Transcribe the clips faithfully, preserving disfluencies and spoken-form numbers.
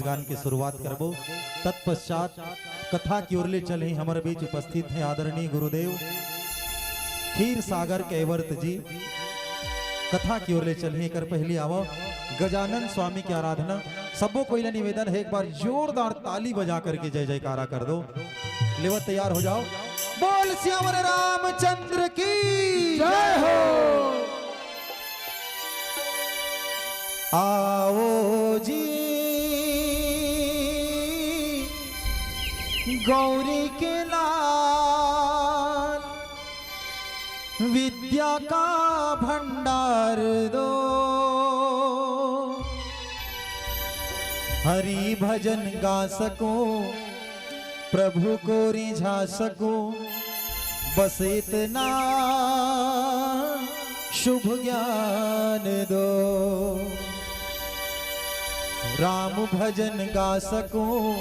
गान के शुरुआत करबो। तत्पश्चात कथा की ओर ले चलही। हमर बीच उपस्थित हैं आदरणीय गुरुदेव खीर सागर कैवर्त जी। कथा की ओर ले चलही, एकर पहली आवो गजानन स्वामी की आराधना। सबो कोई ला निवेदन है, एक बार जोरदार ताली बजा करके जय जयकारा कर दो। लेवत तैयार हो जाओ। बोल सियावर रामचंद्र की जय हो। आओ जी गौरी के लाल, विद्या का भंडार दो। हरि भजन गा सकूं, प्रभु को रिझा सकूं, बस इतना शुभ ज्ञान दो। राम भजन गा सकूं,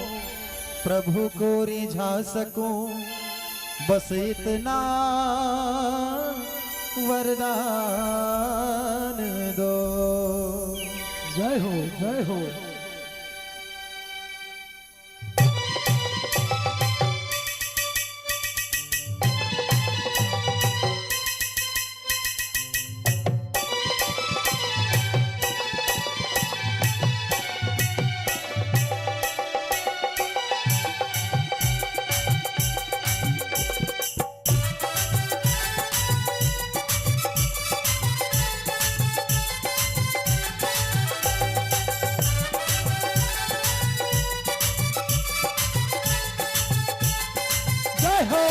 प्रभु को रिझा सकूं, बस इतना वरदान दो। जय हो, जय हो। जय हो।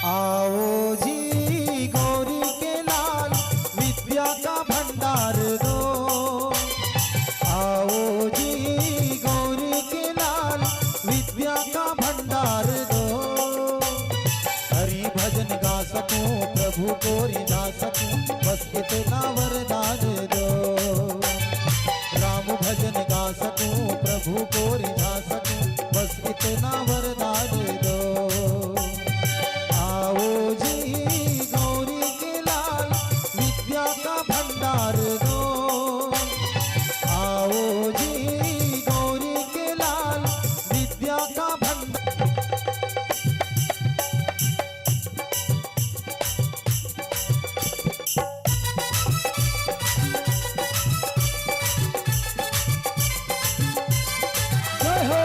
आओ जी गौरी के लाल, विद्या का भंडार दो। आओ जी गौरी के लाल, विद्या का भंडार दो। हरि भजन गा सकूं, प्रभु को रिझा सकूं, बस इतना वरदान दो। राम भजन गा सकूं, प्रभु को रिझा सकूं, बस इतना वरदान दो। आओ जी गौरी के लाल, विद्या का भंडार दो। आओ जी गौरी के लाल, विद्या का भंडार। जय हो।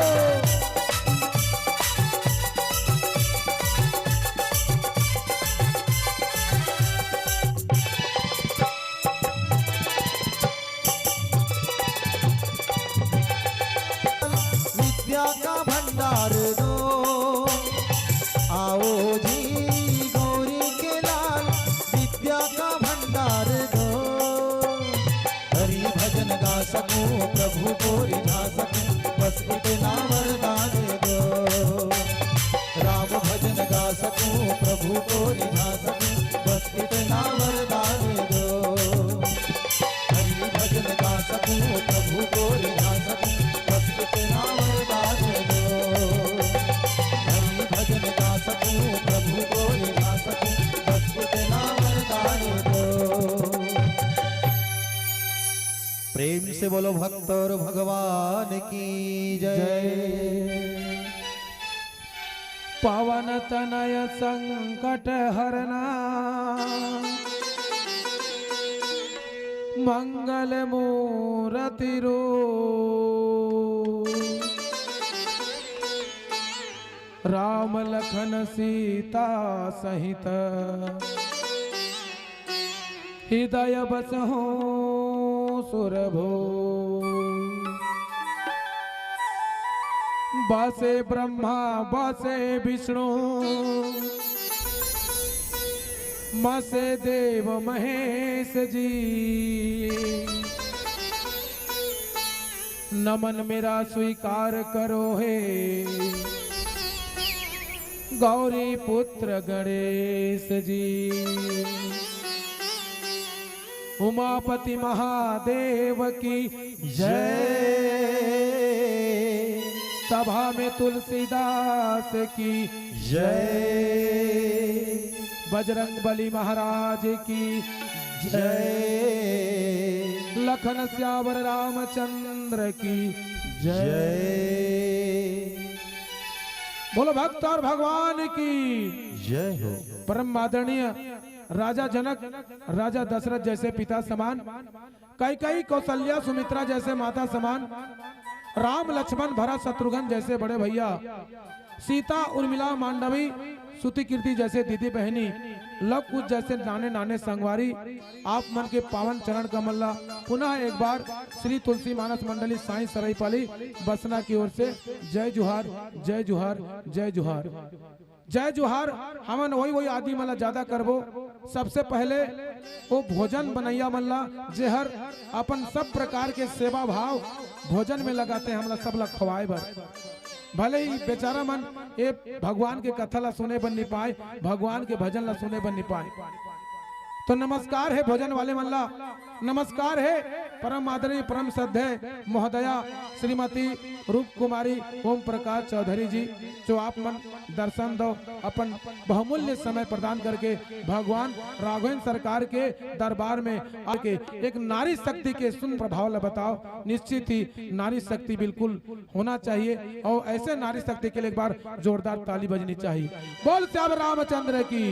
विद्या का भंडार दो, आओ जी गौरी के लाल, विद्या का भंडार दो। हरि भजन गा सकूं, प्रभु को रिझा सकूं, बस इतना वरदान दो। राम भजन गा सकूं, प्रभु को रिझा सकूं, बस इतना वरदान दो। हरि भजन गा सकूं, प्रभु को रिझा सकूं, बस इतना वरदान दो। हरि भजन गा सकूं, प्रभु को रिझा सकूं, बस इतना वरदान दो। प्रेम से बोलो भक्त और भगवान की जय। जय। पवन तनय संकट हरना, मंगल मूरति रूप। राम लखन सीता सहित, हृदय बसहु सुरभूप। बसे ब्रह्मा बसे विष्णु, बसे देव महेश जी। नमन मेरा स्वीकार करो हे, गौरी पुत्र गणेश जी, उमापति महादेव की जय। सभा में तुलसीदास की जय। बजरंग बली महाराज की जय। लखन सियावर रामचंद्र की जय। बोलो भक्त और भगवान की जय हो। परम आदरणीय राजा जनक, राजा दशरथ जैसे पिता समान, कैकई कौशल्या सुमित्रा जैसे माता समान, राम लक्ष्मण भरत शत्रुघ्न जैसे बड़े भैया, सीता उर्मिला मांडवी श्रुति कीर्ति जैसे दीदी बहनी, लव कुश जैसे नाने नाने संगवारी, आप मन के पावन चरण कमल ला पुनः एक बार श्री तुलसी मानस मंडली साईं सराईपाली बसना की ओर से जय जुहार, जय जुहार, जय जुहार। जय जुहार। हमन वही वही आदमी मन ला ज्यादा करबो। सबसे पहले वो भोजन बनैया मन ला, जेहर अपन सब प्रकार के सेवा भाव भोजन में लगाते, हमला सब ला खवाए बर। भले ही बेचारा मन ए भगवान के कथा ला सुने बर नि पाए, भगवान के भजन ला सुने बर नि पाए, तो नमस्कार हे भोजन वाले मन ला, नमस्कार हे परम आदरणीय, परम श्रद्धेय महोदया श्रीमती रूप कुमारी ओम प्रकाश चौधरी जी, जो आप मन दर्शन दो, अपन बहुमूल्य समय प्रदान करके भगवान राघवेंद्र सरकार के दरबार में आके एक नारी शक्ति के सुंदर प्रभाव ला बताओ। निश्चित ही नारी शक्ति बिल्कुल होना चाहिए और ऐसे नारी शक्ति के लिए एक बार जोरदार ताली बजनी चाहिए। बोल सियावर रामचंद्र की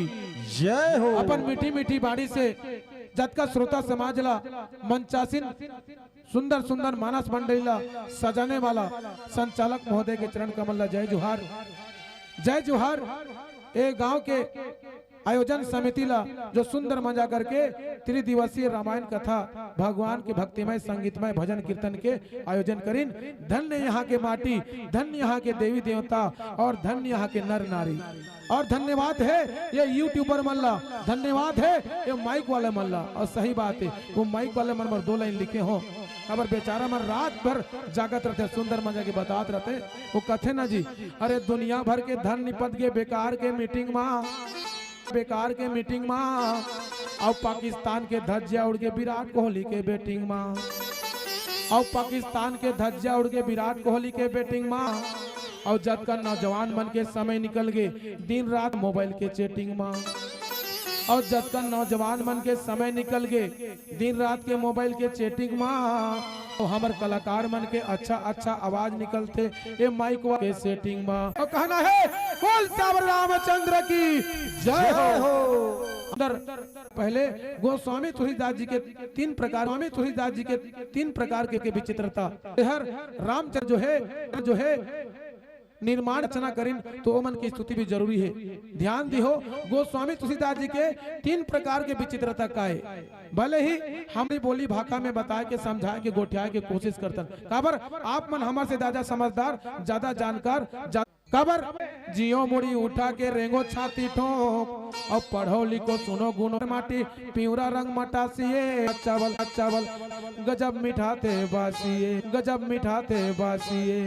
जय हो। अपन मीठी मीठी बाणी से जतका श्रोता समाज ला, मंचासीन सुंदर सुंदर मानस मंडली ला सजाने वाला संचालक महोदय के चरण कमल ला जय जुहार, जय जुहार। ए गांव के आयोजन समिति ला, जो सुंदर मजा करके त्रिदिवसीय रामायण कथा, भगवान के भक्तिमय संगीतमय भजन कीर्तन के आयोजन करिन। धन्य यहाँ के माटी, धन्य यहाँ के देवी देवता और धन्य यहाँ के नर नारी। और धन्यवाद हे ये यूट्यूबर मन ला, धन्यवाद हे ये माइक वाले मन ला। और सही बात हे, वो माइक वाले मन बर दो लाइन लिखे हो, काबर बेचारा मन रात भर जागत रहते, सुंदर मजा के बतात रहते। वो कथे ना जी, अरे दुनिया भर के धन निपट गे बेकार के मीटिंग मा, बेकार के मीटिंग मा, अउ पाकिस्तान के धज्जिया उड़ गे विराट कोहली के बैटिंग मा, अउ पाकिस्तान के धज्जिया उड़ गे विराट कोहली के बैटिंग मा, अउ जतका नौजवान मन के समय निकल गे दिन रात मोबाइल के चैटिंग मा, अउ जतका नौजवान मन के समय निकल गे दिन रात के मोबाइल के चैटिंग मा, अउ हमर कलाकार मन के अच्छा अच्छा आवाज निकलथे ए माइक वा के सेटिंग मा। अउ कहना हे, बोल सियावर रामचंद्र की जय हो। अंदर पहले गोस्वामी तुलसीदास जी के तीन प्रकार, स्वामी तुलसीदास जी के तीन प्रकार के, के विचित्रता। हर रामचंद्र जो हे, जो हे निर्माण रचना करिन, तो ओमन के स्तुति भी जरूरी हे। ध्यान दिहो, गोस्वामी तुलसीदास जी के तीन प्रकार के विचित्रता काय। भले ही हमरी बोली भाखा में बताए के, समझाए के, गोठियाए के कोशिश करतन, काबर आप मन हमर से ज्यादा समझदार, ज्यादा जानकार, जा-, काबर जियो मुड़ी उठा के रेंगो छाती ठोंक, अब पढ़ो लिखो सुनो गुनो माटी, पिंवरा रंग मटासिए, चावल, चावल, गजब मिठाथे बासिए, गजब मिठाथे बासिए।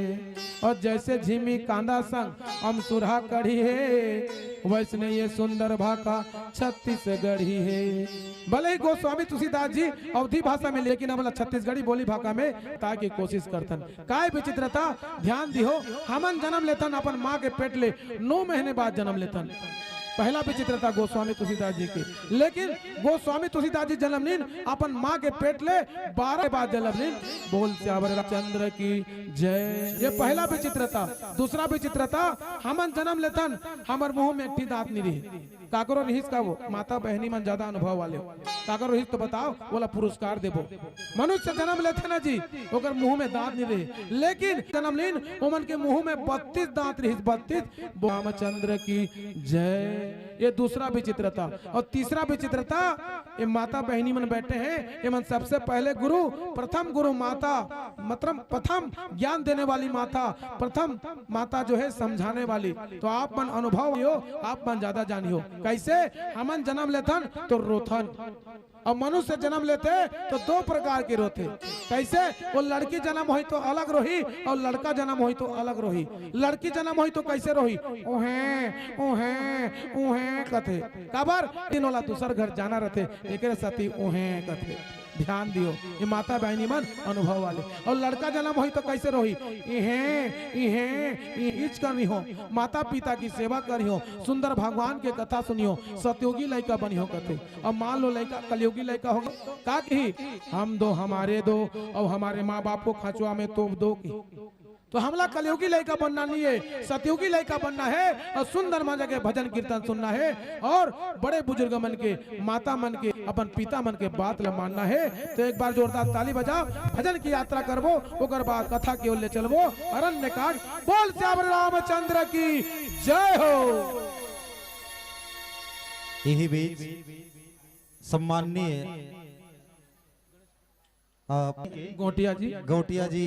अउ जइसे झिमी कांदा संग अमसुरहा कढ़ी हे, वइसने ये सुंदर भाखा छत्तीसगढ़ी हे। भले ही गोस्वामी तुलसीदास जी अवधी भाषा में, लेकिन हमला छत्तीसगढ़ी बोली भाखा में बताए के कोशिश करथन। काय विचित्रता, ध्यान दिहो, हमन जनम लेथन अपन माँ के पेट ले, नौ महीने बाद जनम लेथन। पहला विचित्रता गोस्वामी तुलसीदास जी के, लेकिन गोस्वामी तुलसीदास जी जनम लीन अपन माँ के पेट ले बारह बाद जनम लीन। बोल सियावर रामचंद्र की जय। ये पहला विचित्रता। दूसरा विचित्रता, हमन जनम लेथन, हमर मुंह में एक ठी दांत नहीं रही। काकरो रिहिस का वो? माता बहनी मन ज्यादा अनुभव वाले हो। काकरो रिहिस तो बताओ, ओला पुरस्कार देबो। मनुष्य जनम लेथे ना जी, ओकर मुंह में दांत नहीं रहे, लेकिन जनम लीन ओमन के मुंह में बत्तीस दांत रिहिस, बत्तीस। रामचंद्र की जय। ये दूसरा विचित्रता। और तीसरा विचित्रता, ये माता बहनी मन बैठे हैं, ये मन सबसे पहले गुरु, प्रथम गुरु माता, मतलब प्रथम ज्ञान देने वाली माता, प्रथम माता जो है समझाने वाली। तो आप मन अनुभव हो, आप मन ज्यादा जानियो। कैसे? हमन जन्म लेथन तो रोथन, अउ मनुष्य जन्म लेथे तो दो प्रकार के रोथे। कैसे? वो लड़की जन्म होही तो अलग रोही, अउ लड़का जन्म होही तो अलग रोही। लड़की जन्म होही तो कैसे रोही? ओहे, ओहे, ओहे कथे। काबर? दिन वाला दूसर घर जाना रथे, एकरे सेती ओहे कथे। ध्यान दियो, ये माता बहिनी मन अनुभव वाले। अउ लड़का जन्म होही तो कैसे रोही? इहे, इहे, इहिच करिहो, माता पिता की सेवा करिहो, सुंदर भगवान के कथा सुनिहो, सतयुगी लइका बनिहो कथे। अब मान लो लइका कलयुगी लइका होगे, का कही? हम दो, हमारे दो, अउ हमारे माँ बाप को खंचवा में तोप दो की। तो हमला कलयुगी लइका बनना नहीं है, सतयुगी लइका बनना है, अउ सुंदर मजा के भजन कीर्तन सुनना है, अउ बड़े बुजुर्ग मन के, माता मन के, अपन पिता मन के बात ल मानना है। तो एक बार जोरदार ताली बजाओ, भजन की यात्रा करबो, ओकर बाद कथा की ओर ले चलबो। अरण्य कांड। बोल सियावर रामचंद्र की जय हो। यही बीच सम्माननीय, अ, गोटिया जी। गोटिया जी